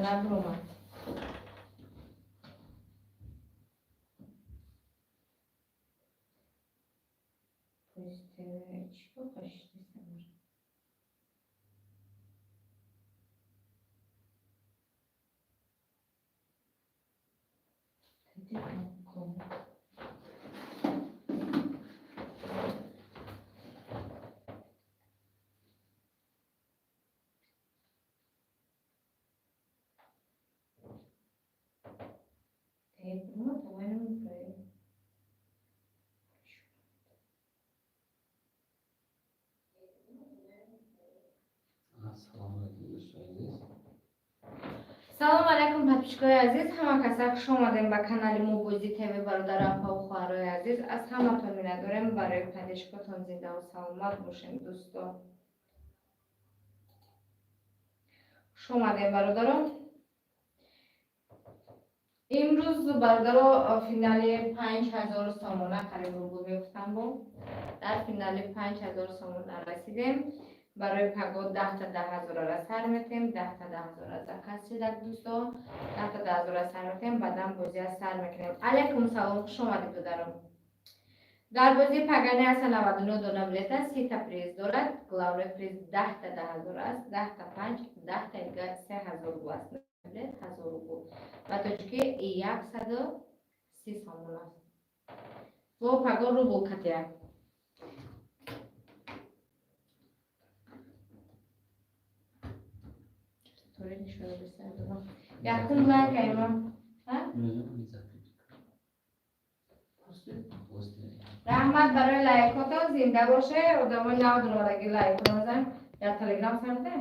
Набуромад. Чӣ қашти? Ассалому алайкум, дӯстони азиз. Салом алайкум, подписчикои азиз, ҳама каса хуш омадем ба канали мо Бозӣ ТВ. Бародару, апаву хоҳарои азиз, аз ҳаматон миннатдорем барои поддержкатон. Зиндаву саломат бошем, дӯсто. Хуш омадем, бародаро. Имрӯз, бародаро, финали 5000 сомона, қариб рубл мегуфтам, бо дар финали 5000 сомона расидем. Барои паго 10-та 10 ҳазорара сар метем, 10-та 10 ҳазора заказ шидак, дӯсто. 10-та 10 ҳазора сар метем, баъдан бозия сар мекунем. Алайкум салом, хуш омадед, додаро. Дар бозии пагани аста 99 дона билет аст, сета приз дорад. Главный приз 10-та 10 ҳазор аст, 10-та панҷ, 10-та дига 3000 рубл аст. Билет 1000 рубл, ба тоҷикӣ 130 сомон аст. Бо паго рубл катия. Торе нишона бисардам. Якум лайк айма. Раҳмат барои лайкотон, зинда боше. Одамои нав дуромадаги лайкро мезанем. Дар Телеграм сарде?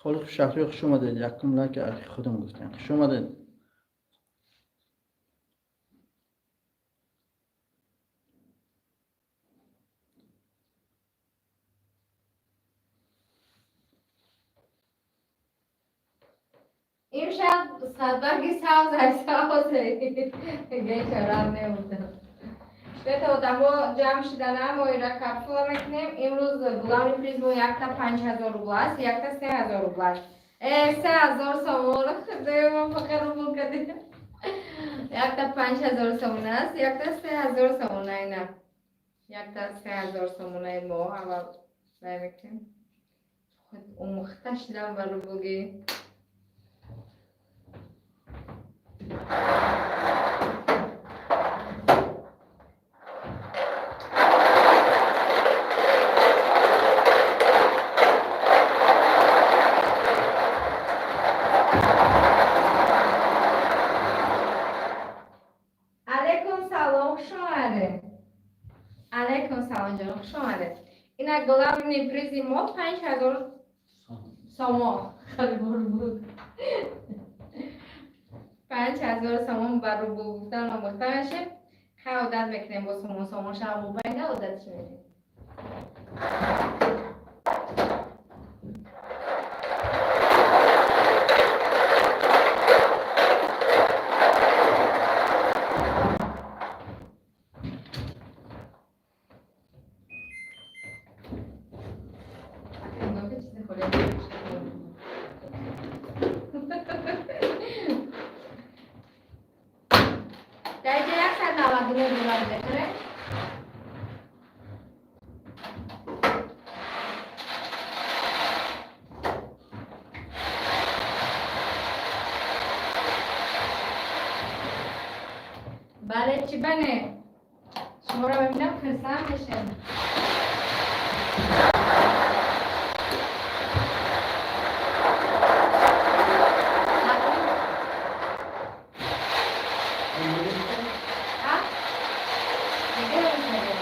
Холиқ Шаҳрӣ, хуш омадед. Якум лайк ахи худам гуфтем. Хуш омадед. Имшаб садбарги сабз ай, сабз гечарам небудам. Бета одамо ҷамъ шидана, мо ира капсула мекунем. Имрӯз главный приз мо якта 5000 рубл аст, якта 3000 рубл аст. 3000 сомон, худоё, мо фақат рубл кардем. Якта 5000 сомон аст, якта 3000 сомон айна. Якта 3000 сомонаи мо аввал вай мекунем. Худ омӯхта шидам ба рублги. Алейкум салом, хуш омадед. Алейкум салом, ҷон, хуш омадед. Ина главный призи мо 5000 сомон. Хеле буд. 5000 сомон ба рубл гуфтан омӯхта мешем. Хай, одат мекунем бо сомон, сомон шава мобайна одатш мерем. Нигоҳ, чизи холия. Дар инҷа 199 доллар мехӯрем. Бале, чӣ бане? Шуморо мебинам, хурсанд мешавам. А? Неге мешавем?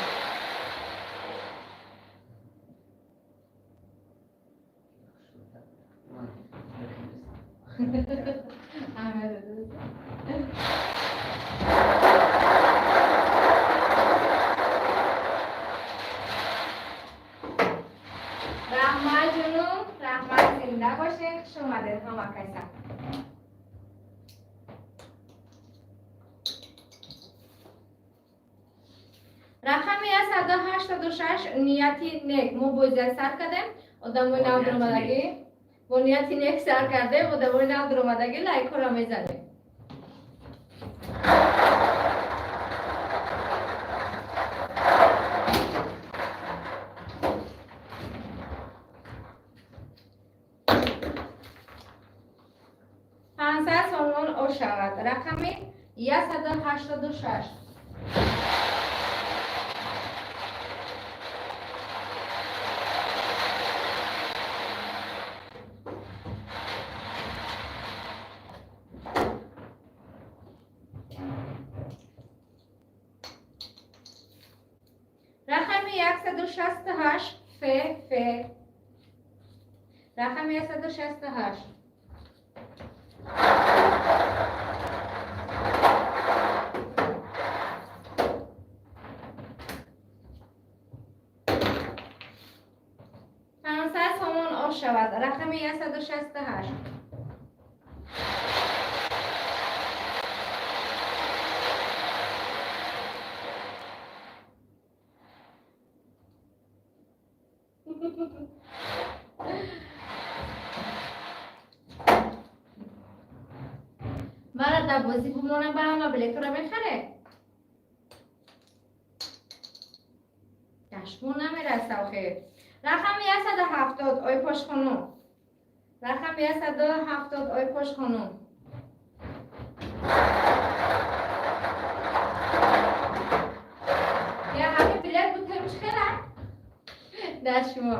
Аҳмед. Раҳмат, ҷунум, раҳмат, зинда бошед, хуш омадед ҳама каса. Рақами 186, нияти нек. Мо бозия сар кардем. Одамои нав дуромадагӣ бо нияти нек сар кардем, одамои нав дуромадагӣ лайкҳоро мезанем. 500 сомон ош шавад. Рақами 186. Рақами 168 ф ф. Рақами 168. 500 сомон ош шавад. Рақами 168. Мара дар бозӣ бумонам, ба ҳама билетҳоро мехаре. Дашмон намераса охир. Рақами 170, ой пошхонум. Рақами 170, ой пошхонум. Я ҳами билет бутем хела? Дар шумо.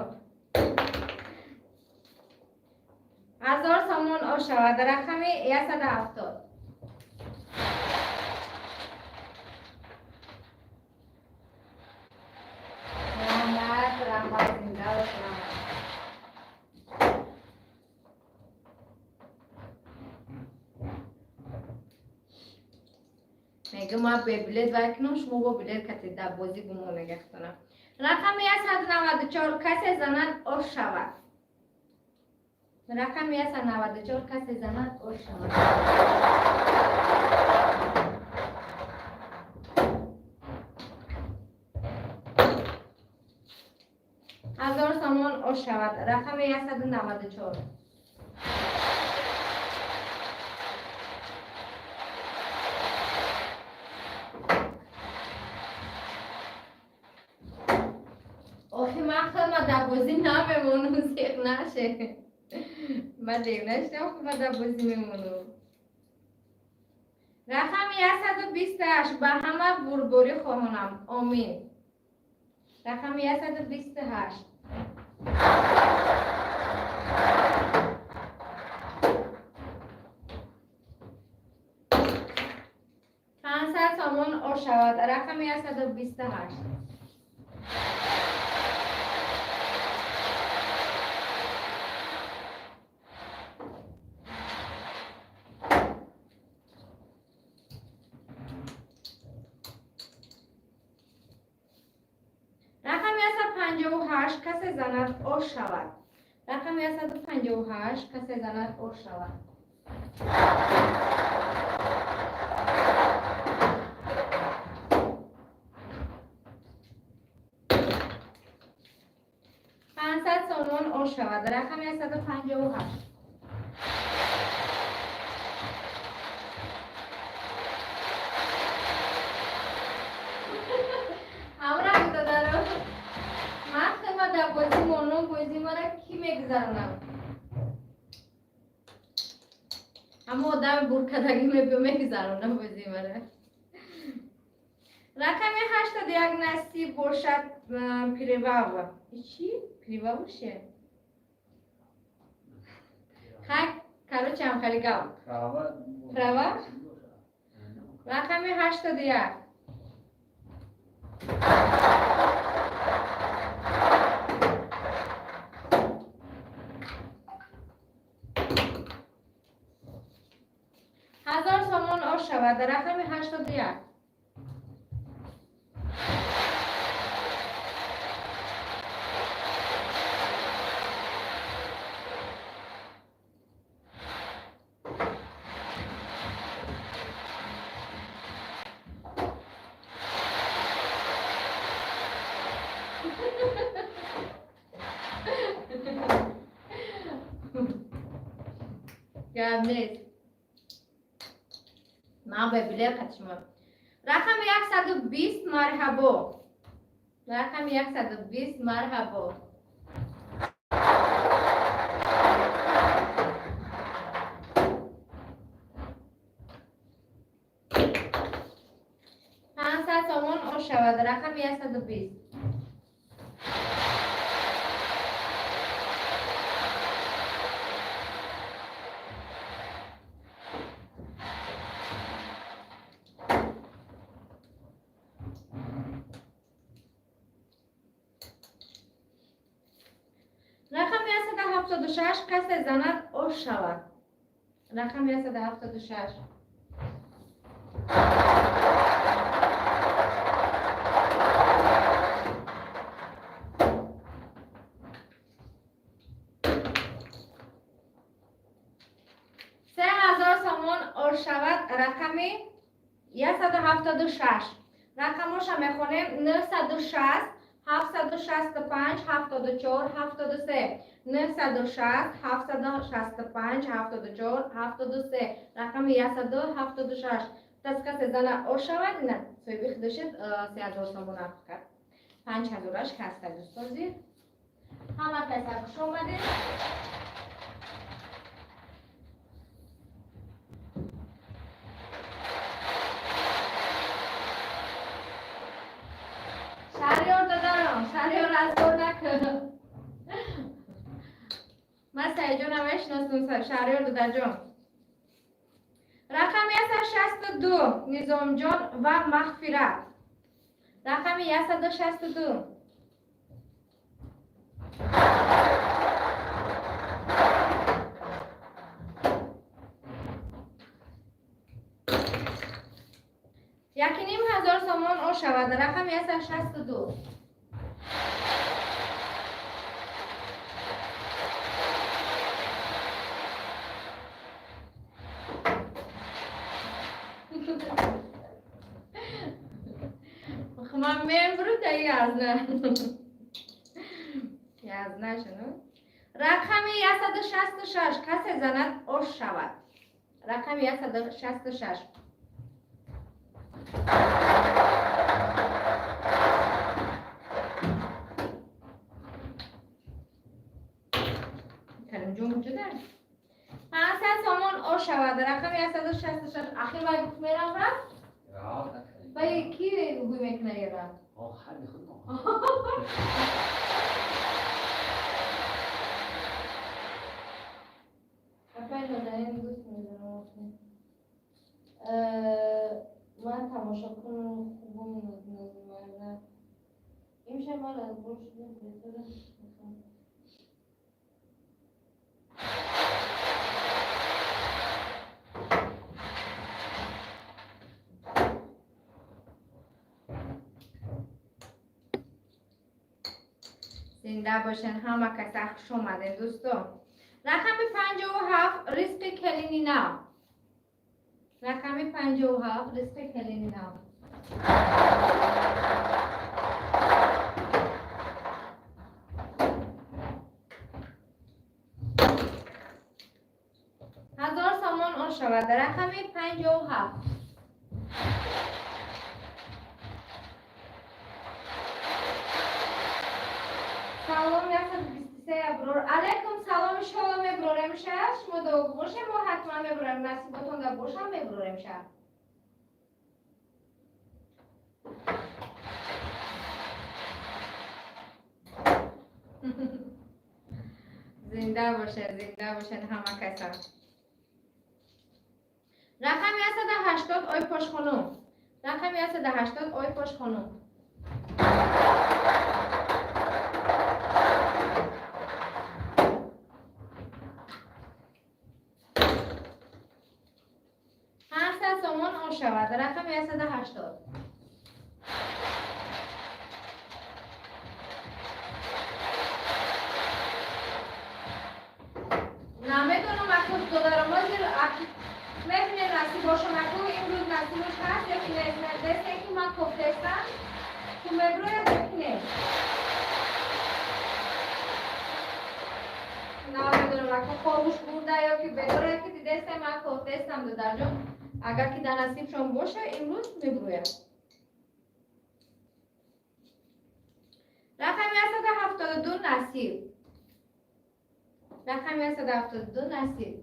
1000 сомон ош шавад. Рақами 170. Раҳмат, раҳмат, зинда бош, раҳмат. Мегӯ ман бе билет вай кунам, шумо бо билет кати дар бозӣ гумон мегахтонам. Рақами 194, касе занад, ош шавад. Рақами 194, касе занад, ош шавад. 1000 сомон ош шавад. Рақами 194. Охи ман хелма дар бозӣ намемонам, зиқ наше. Ман девона шудам, охи ман дар бозӣ мемонам. Рақами 128, ба ҳама бурдборӣ хоҳонам. Омин. Рақами 128. 500 сомон ош шавад. Рақами 128. Рақами 158, касе занад, ош шавад. Рақами 158, касе занад, ош шавад. 500 сомон ош шавад. Рақами 158. Ҳамраҳ додаро, ман хема дар бозӣ монум, бозӣ мара кӣ мегузаронам? Ҳама одами буркадагӣ мебиё мегузаронам бозӣ мара. Рақами 81, насиб бошад, пиревава. Чӣ? Пиревава чие? Хай, короче, ҳам хеле гап. Права? Рақами 81. 1000 сомон ош шавад. Рақами 81. Гап нест. Ман ба билет қати шумо. Рақами 120, марҳабо. Рақами 120, марҳабо. 500 сомон ош шавад. Рақами 120. Рақами 176, касе занад, ош шавад. Рақами 176. 3000 сомон ош шавад. Рақами 176. Рақамоша мехонем: 960 765 74 73, 960 765 74 73. Рақами 176. Тас касе зана ош шавад, ина соҳиби худашед, 3000 сомон кард. 5000-аш ҳаста, дӯстози. Ҳама каса хуш омадед. Шаҳриёр додарам, Шаҳриёр, разгор накун. Ман Саидҷонам мешиносам, Шаҳриёр дадаҷон. Рақами 162, Низомҷон ва Мағфират. Рақами 162. 1500 сомон ош шавад. Рақами 162. Ман мембру та язна. Язна шуну. Рақами 166, касе занад, ош шавад. Рақами 166. Каримҷон куҷода? 500 сомон ош шавад. Рақами 166. Ахир вай гуфт мерам, рафт? Вай ки гӯй мекуна ера? Охари худ. Апай нозанин, дӯст медорам. Ман тамошокун хубум назмарда. Имшаб ман разбор шудем, билетҳоро мехоҳам. Зинда бошен ҳама каса, хуш омадем, дӯсто. Рақами 57, ризқи келини нав. Рақами 57, ризқи келини нав. 1000 сомон он шавад. Рақами 57. Салом, 123, Аброр. Алайкум салом, иншоалло мебурорем шаб. Шумо дуогӯ бошем, мо ҳатман мебурорем. Насиботонда бошам, мебурорем шаб. Зинда бошед, зинда бошед ҳама каса. Рақами 180, ой пошхонум. Рақами 180, ой пошхонум. 700 сомон он шавад. Рақами 180. Намедонам, аку додарам, ҳозир мебинем насибошон, аку имрӯз насибош ҳаст ё ки нест. Десте ки ман кофтестам, ту меброяд ё ки нест. Намедонам. Ака хобуш бурда ё ки бедора ки дидестем, ман кофтестам, додарҷон. Агар ки дар насибшон боша, имрӯз мебурӯяд. Рақами 172 насиб. Рақами 172 насиб.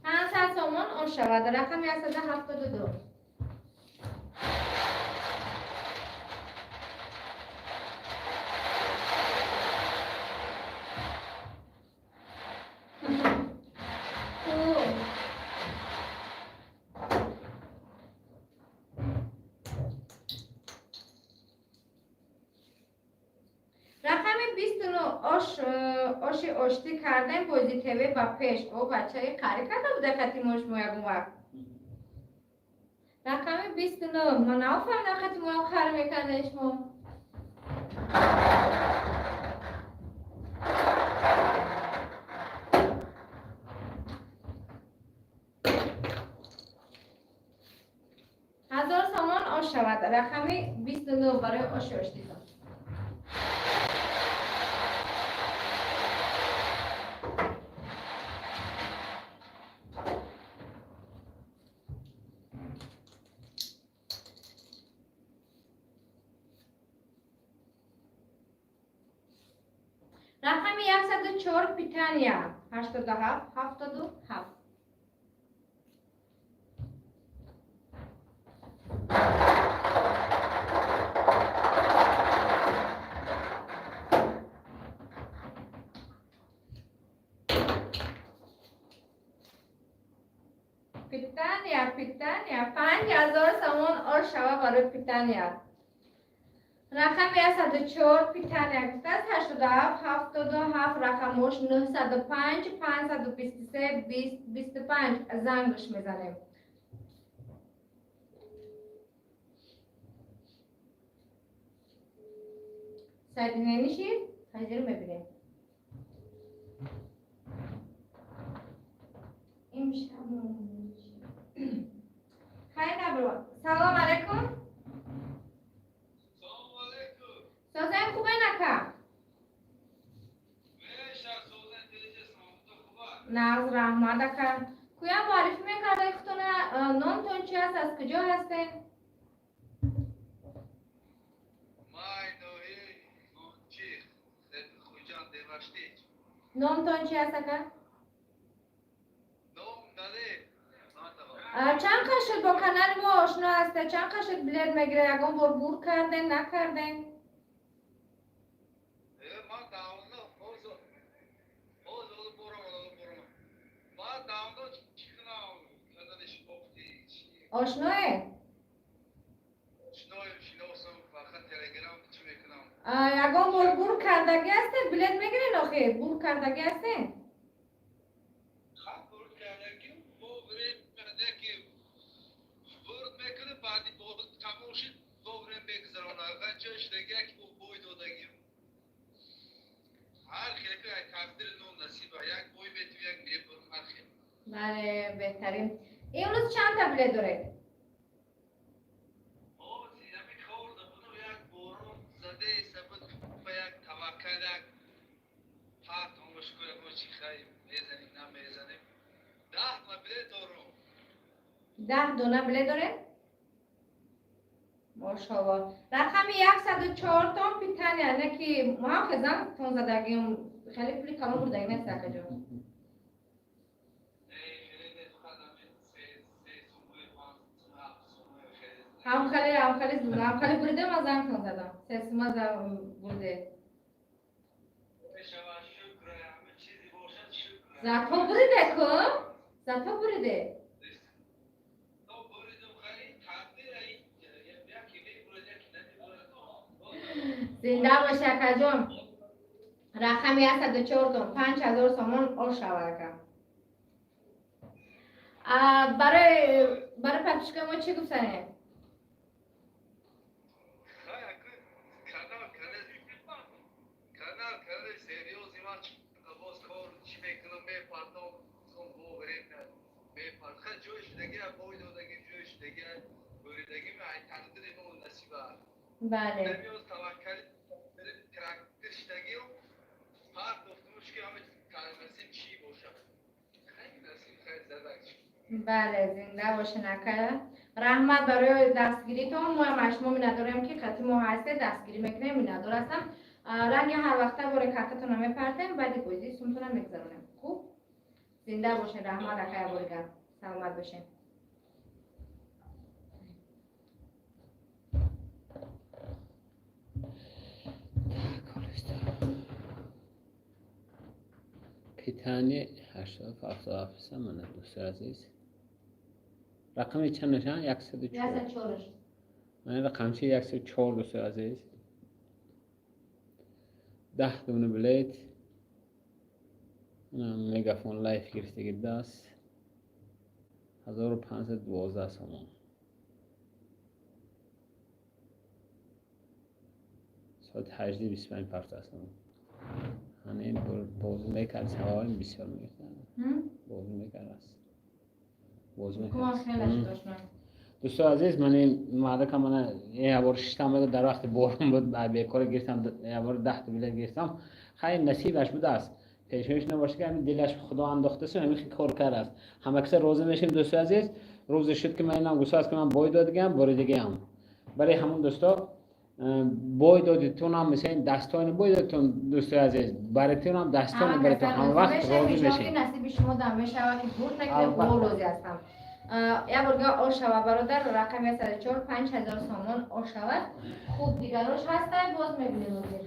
500 сомон он шавад. Рақами 172. Рақами 29 оши оштӣ кардем, бози ТВ ба пеш. О, бачаи қарӣ карда буда хати мош мо ягон вақт. Рақами 29. Ман нафаҳмидам, хати моям қар мекардем шумо. 1000 сомон ош шавад. Рақами 29 барои оши оштитон. Рақами 104 питания 87 77. Питания, питания, 5000 сомон ош шава барои питания. Рақами 104 питания гуфтааст 87 77, рақамош 905 523 20 25, зангш мезанем. Соединение ҳозир мебинем. Имшаб хайр набро. Салом алейкум. Созем, хубен, ака? Нағз, раҳмат, ака. Куя муаррифӣ мекардаи худтона, номтон чи аст, аз куҷо ҳастем? Номтон чи аст, ака? Чанд қад шуд бо канали мо ошно ҳасте? Чанд қад шуд билет мегиред? Ягон бор бур карден, накарден? Ман давно ҳозир борам, борам. Ман давно чӣ кунам, канали шинохти. Ошное? Шиноем, шиносам, фақат телеграм чӣ мекунам. Ягон бор бур кардагӣ ҳастед? Билет мегирен охи, бур кардагӣ ҳастед? Хат бурд кардагӣ, бо время ки бурд мекунем, баъди тамом шид, вовремя мегузаронад. Ҷои шудагӣ ки бой додагим. Ҳар хел ки тақдири нон насиба, як бой мету, як мебурм, ҳар хел. Бале, беҳтарин. Имрӯз чанд та билет доред? Ҳозир ҳами корда будам, як борон заде сабуд, ба як таваккал, як ҳатон шукр, мо чӣ хай мезанем, намезанем. 10 та билет дорум. 10 дона билет доред? Мошалло. Рақами 104 тон питания, не ки мо ҳам хезан тон задагим, хеле пули калон бурдагӣ нест, акаҷон. Э, хеле не, фақат ҳамин се сумои, панҷ сум, ҳафт сумои, хеле. Ҳам хеле, ҳам хеле, ҳам хеле буридем, аз зангтон задам. Се сума бурде. Мешавад, шукр, ҳама чизе бошад, шукр. Зато буриде ку? Зато буриде. То буридум, хай тақдир яке мебурад, яке намебурад. Зинда боши, акаҷон. Рақами 104 тон 5000 сомон ош шавад, ака. Барои подписчикои мо чӣ гуфтанем? Хай, аку канал серьёзный, ман боз кор чӣ мекунам, мепартом, сон вовремя мепарт. Хай, ҷои шудагӣ Бой додаги, ҷоиш дига буридаги, ай тақдири мо насиба. Бале. Намёз таваккали трактор шидагиу ҳар гуфтумуш ки ҳама насиб чӣ бошад. Хайр, насиб, хайр, задак. Бале, зинда бошен, ака. Раҳмат барои дастгиритон. Мо ҳам аз шумо миннатдорем, ки қати мо ҳастед, дастгирӣ мекунем, миннатдор ҳастам. Ранги ҳар вақта боре картатонро мепартем, баъди бозӣ сумтона мегузаронем. Хуб, зинда бошен, раҳмат, акая, боригар саломат бошен. Так, холисто. Питание 87 мана, дӯстои азиз. Рақами чанд нишон? 104. 104. Мана рақамчи 104, дӯстои азиз. 10 дона билет. Мегафон лайф гирифтаги даст. 1512 сомон. Соати 18:25 парт ҳастам. Ҳамин бозӣ мекард, саволи бисёр мегирифтам. Бозӣ мекард аст. Бозӣ Кумон мекард. хеле шудошман. Дӯстои азиз, ман ин мардакам мана як бор шиштам, дар вақти борон буд, бекора гирифтам, як бор 10 та билет гирифтам. Хайр, насибаш будааст. Пешониш набошад, ки ҳамин дилаш худо андохтаст, ҳамин кор кардааст. Ҳама каса розӣ мешем, дӯстои азиз. Рӯзе шуд, ки ман инам гуфтааст, ки ман бой додагиам, боридагиам. Барои ҳамон, дӯсто, бой додитунам, мисал дастони бой додитун, дӯстои азиз, баритунам дастони баритун, ҳама вақт розӣ мешем. Насиби шумо дам мешавад, ки бурд накунед, Албатта. Мо розӣ ҳастам. Як борга ошава, бародар, рақами 104, 5000 сомон ошавад. Хуб, дигарош ҳастай, боз мебинем ҳозир.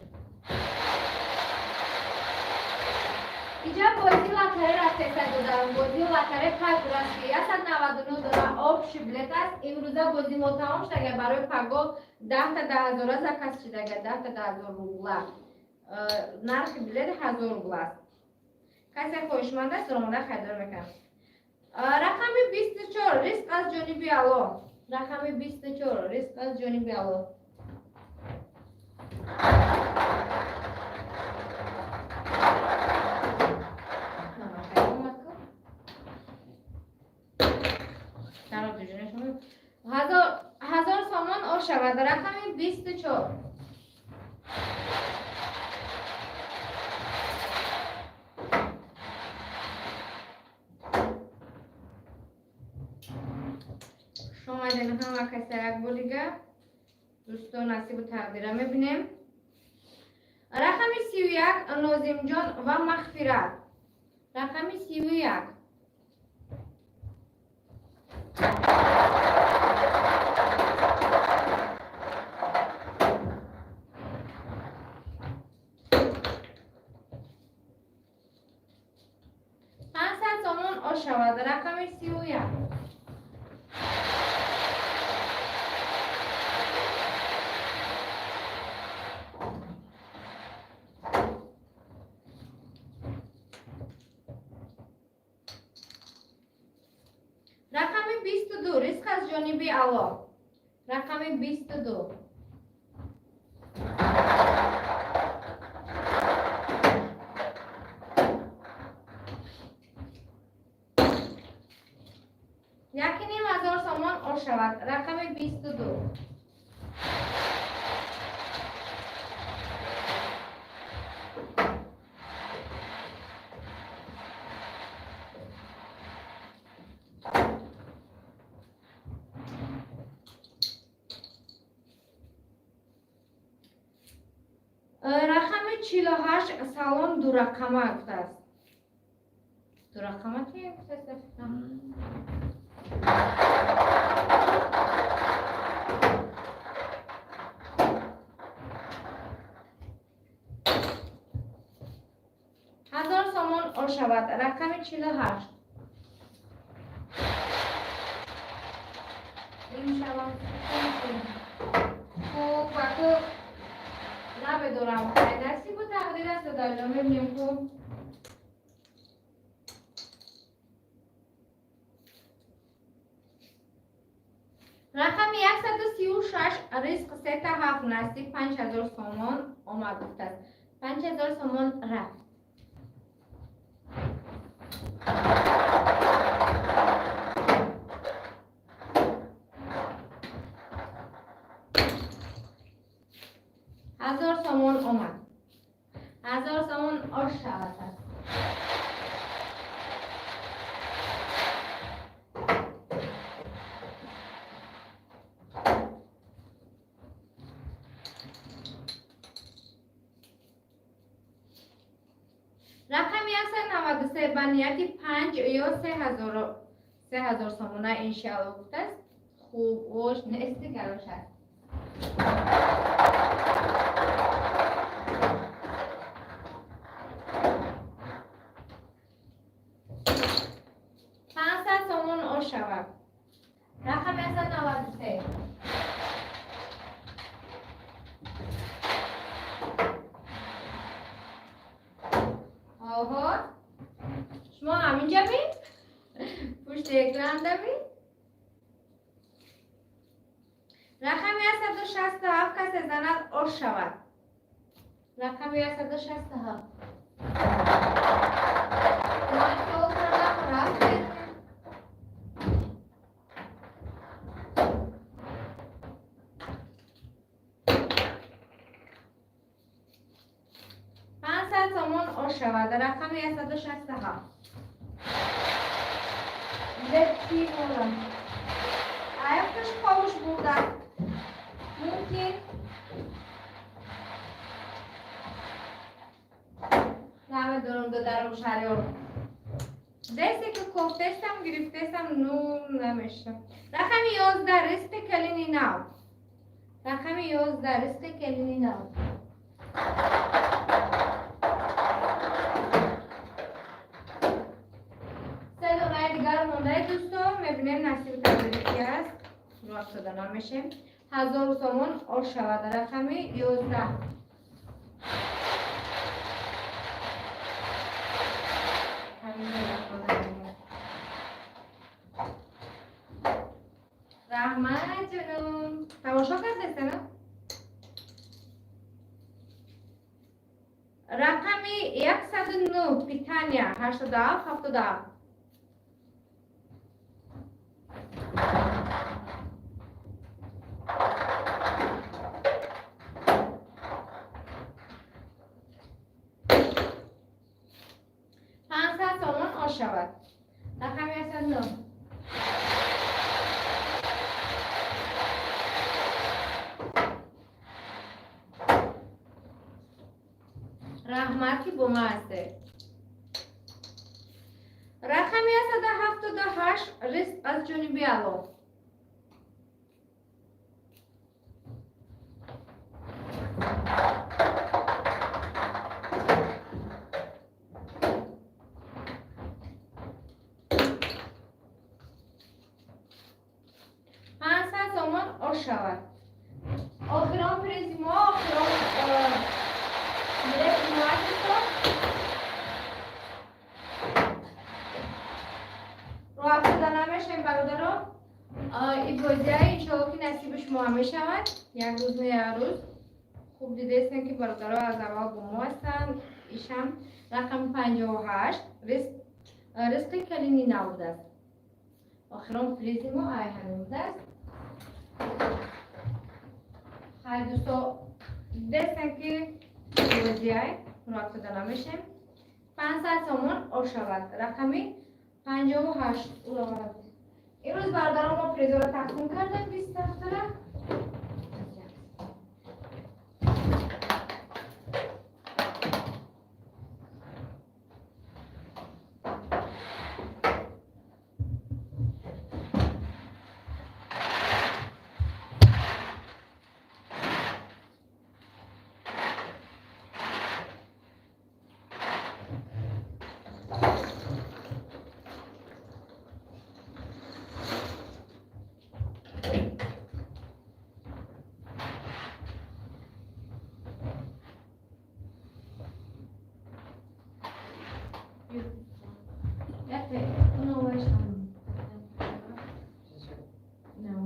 Иҷа бозӣ лотаре рафтеса, додарам, бозӣ лотаре пай бураст, ки 199 дона общий билет аст. Имрӯза бозӣ мо тамом шудага, барои паго 10 та 10 000 заказ шудага, 10 та 10 000 рубла. Нархи билет 1000 рубла аст. Касе хоҳишманд аст, ромада харидор мекунам. Рақами 24, ризқ аз ҷониби Алло. Рақами 24, ризқ аз ҷониби Алло. 1000 сомон ошавад. Рақами 24. Хуш омадем ҳама каса як бор дига. Дӯстон, насибу тақдира мебинем. Рақами 31, Нозимҷон ва мағфират. Рақами 31. 500 сомон ошавад. Рақами 31. Рақами 22, ризқ аз ҷониби Алло. Рақами 22. 1500 сомон ошавад. Рақами 22. Рақами 48, салом, дурақама гуфтааст. Дурақама ки гуфтааст? 1000 сомон ошавад. Рақами 48. Имшавам. Хуб, аку намедонам, насибу тақдир аст, дадаҷон, мебинем ку. Рақами 136, ризқ сета ҳафт, насиб 5000 сомон омад гуфтааст. 5000 сомон рафт. се ба нияти панҷ ё 3000 сомона иншаалло гуфтааст. Хуб, ош нести, гарош аст. 500 сомон ош шавад. Рақами 193. Оҳо, шумо ҳаминҷа ми? Пушти экран ми? Рақами 167, касе занад, ош шавад. Рақами 167. Ман хиёл кардам, рафтед. 500 сомон ош шавад. Рақами 167. Чӣ болам? Аяқташ қовуш бурда. Мумкин. Намедонам, додарам Шаҳриёр. Десте ки кофтестам, гирифтестам, ну намеша. Рақами 11, ризқи калини нав. Рақами 11, ризқи калини нав. Се донаи дигар мондаи, дӯстон, мебинем, насиби тақдири ки аст. Рӯ афтода намешем. 1000 сомон ош шавад, рақами 11. Ҳамин рақамҳои мо. Раҳмат, ҷонум. Тамошо кардестена? Рақами 109, питания, 87 77. 500 сомон ош шавад. Рақами 109. Раҳмат, ки бо ма ҳастед. Рақами 178, ризқ аз ҷониби Аллоҳ. 500 сомон ош шавад. Охирон призи мо, охирон билети мо ҳастон. Роҳ афтода намешавем, бародаро. И бозия иншоалло, ки насиби шумо ҳам мешавад. Як рӯз не, як рӯз. Хуб дидестем, ки бародаро аз аввал бо мо ҳастанд. Ишам рақами 58, ризқи калини нав будааст. Охирон призи мо ай ҳамин будааст. Хай, дӯсто, дидестем, ки бозиай роҳ афтода намешем. 500 сомон ош шавад. Рақами 58. Имрӯз, бародарон, мо призоро тақсим кардем 20 ҳафтара. Não, acho não. Não,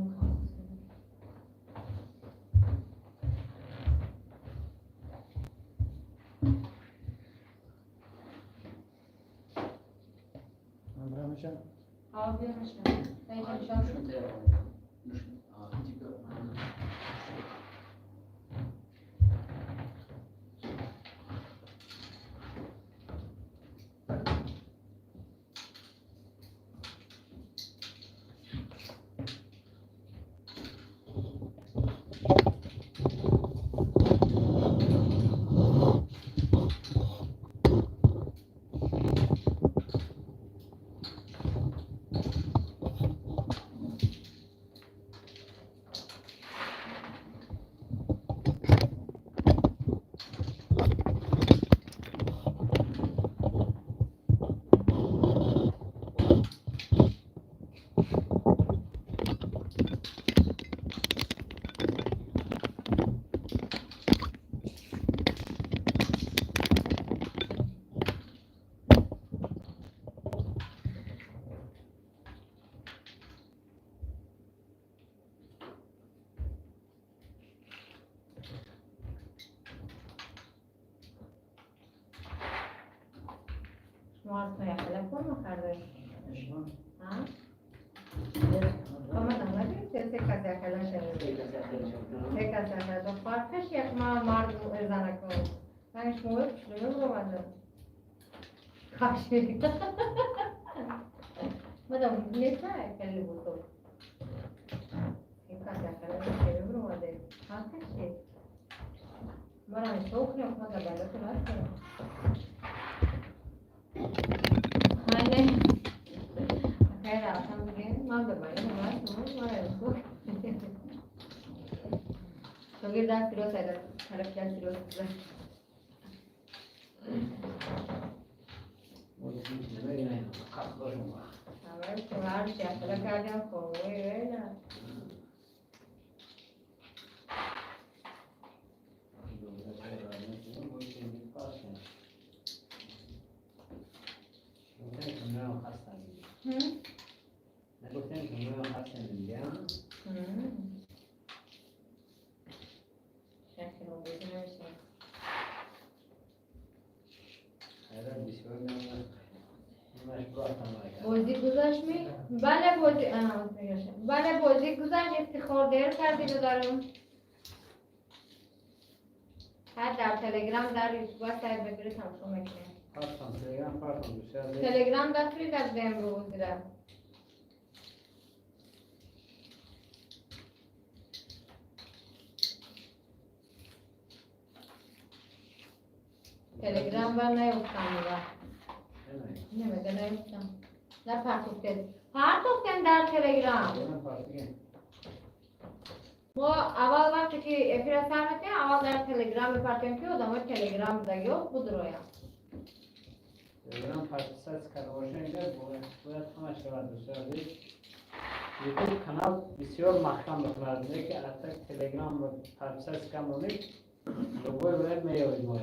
Мешавад? А, мешавад. شما از تو یخله کن مخرده. ها؟ ما نمی‌دونیم چه سه کس یخله شده. سه کس یخله. فرقش یک ما مرد و زن کن. من شما رو بردم. کاشی. مادام نیست خیلی بود. سه کس یخله شده رو برده. فرقش. مرا شوق نه ما در بالا تو نست. خانه خیر رفتم دیگه من به بالا نماز مرا شوق. شوقی دست رو سایده طرف دست رو سایده. اول تو هر شکل کردم خوبه نه. بازی گذاشت می؟ بله بازی بله بازی گذاشت افتخار دیر کردی دارم. هر در تلگرام در یوتیوب سایت بگیری تماشا میکنی. تلگرام در توی در امروز دیدم. تلگرام بر نیفتم دیگه. نمیده نیفتم. نه پرتوختن. پرتوختن در تلگرام. ما اول وقتی که افیر سر میکنیم اول در تلگرام میپرتیم که آدم های تلگرام دیگه بود رویم. تلگرام پرتوختن کرده باشه اینجا باید همه شود دوست عزیز. یوتیوب کانال بسیار محکم بخورد. که حتی تلگرام پرتوختن کم بونید لوگوی باید می‌یابید ما.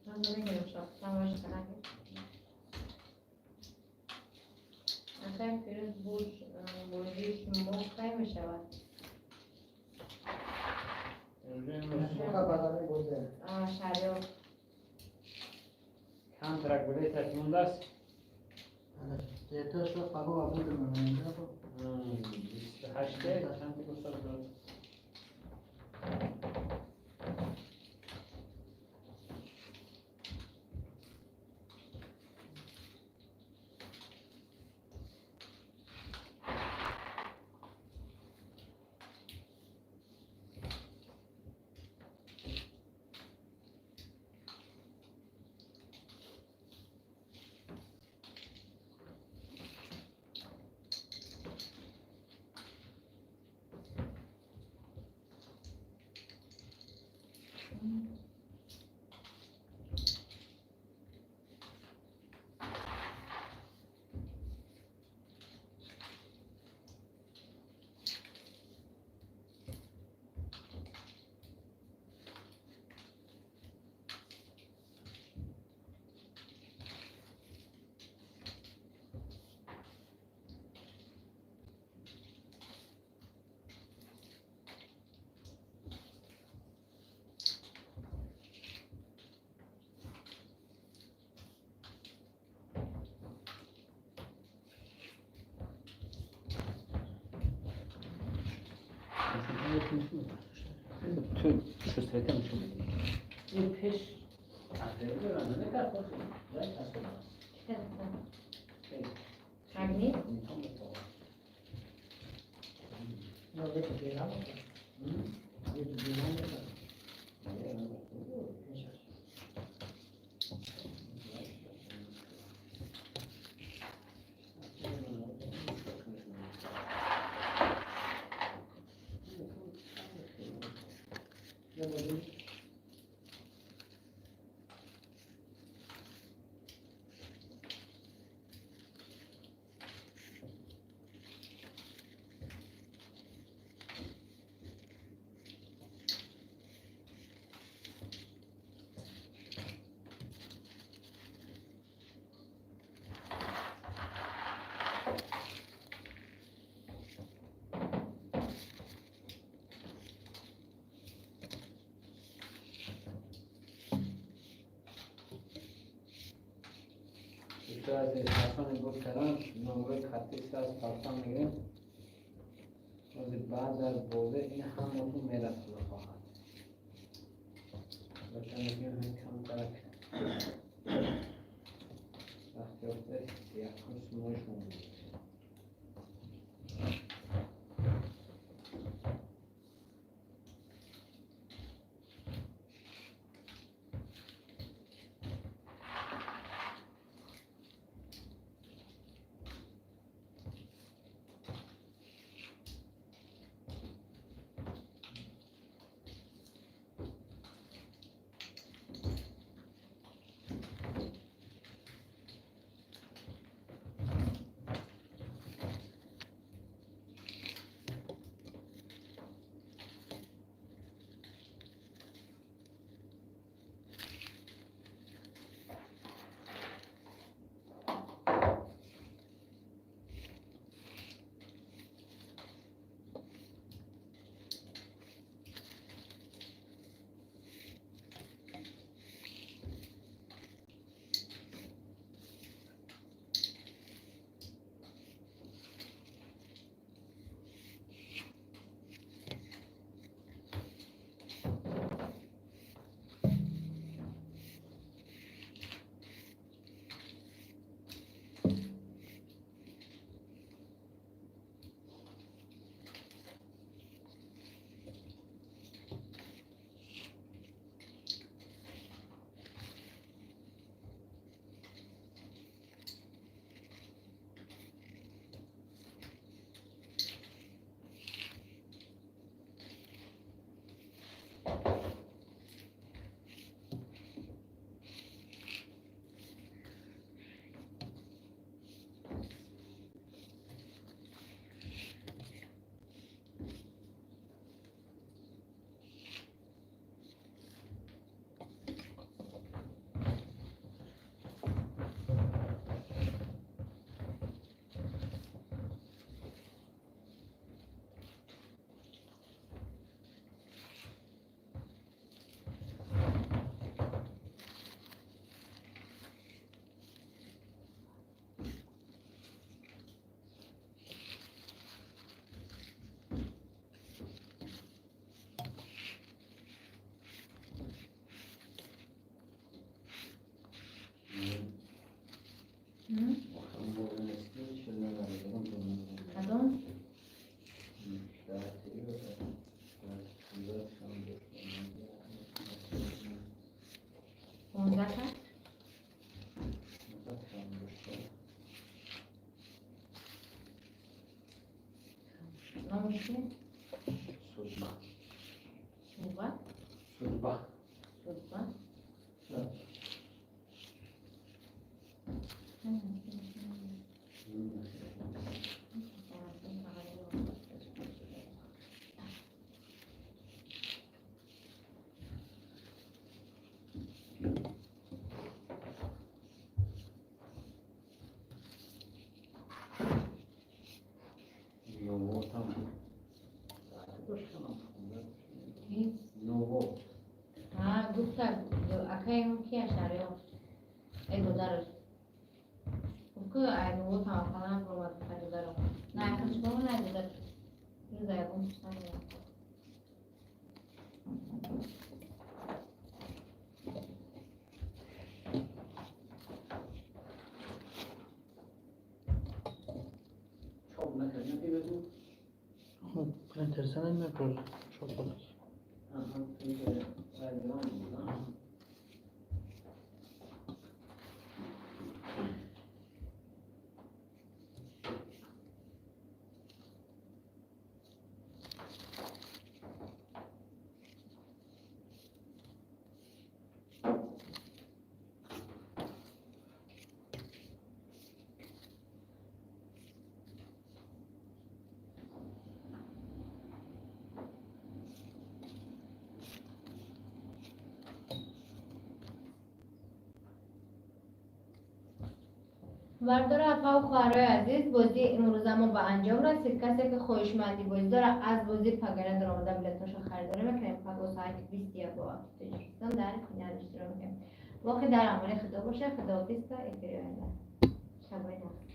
من نمی‌دونم شخصا باشه کنم. اخیر فیروز بوجی شما خیلی می‌شود. شریف. کانترک بوده تصمیم دست. دیتا شو قبول قبول من. 28 چند تا گفتم. تو شسترته میشون بدی این پیش تقریبا راننده کرد خود باید تصمیم مگنی؟ Дӯстои азиз, касоне бурд кардан, номрои картиса аз пафтан мегирем. Ҳозир баъд аз бозӣ ин ҳаматон мерасад, худо хоҳад. Боша мегирем ҳамин камтарак вақт ёфта якум сумои шумо буд. Кадом? 15-та? Номи чи? Судьба. Судьба? Судьба. Судьба? Да. Ново. Гуфта акаем ки шариё эй додараш гуфт ки ай ново таваккалан бромад ай додарам на акаш брома на ай додараш ину да ягон чиз намедонам. Чоп накардем бигӯ. Хуб, принтер занед мебурад. Чоп кунад. Аҳа, принтер грам буд, а? Бардора, апаву хоҳарои азиз, бозии имрӯза мо ба анҷом расид. Касе ки хоҳишманди бозӣ дора, аз бозӣ пагана даромада билетҳошо харидорӣ мекунем. Паго соати 21 бо вақти Тоҷикистон дар финал иштирок мекунем. Боқӣ дар амони Худо боша. Худоҳофиз, то эфири оянда. Шабои нағз.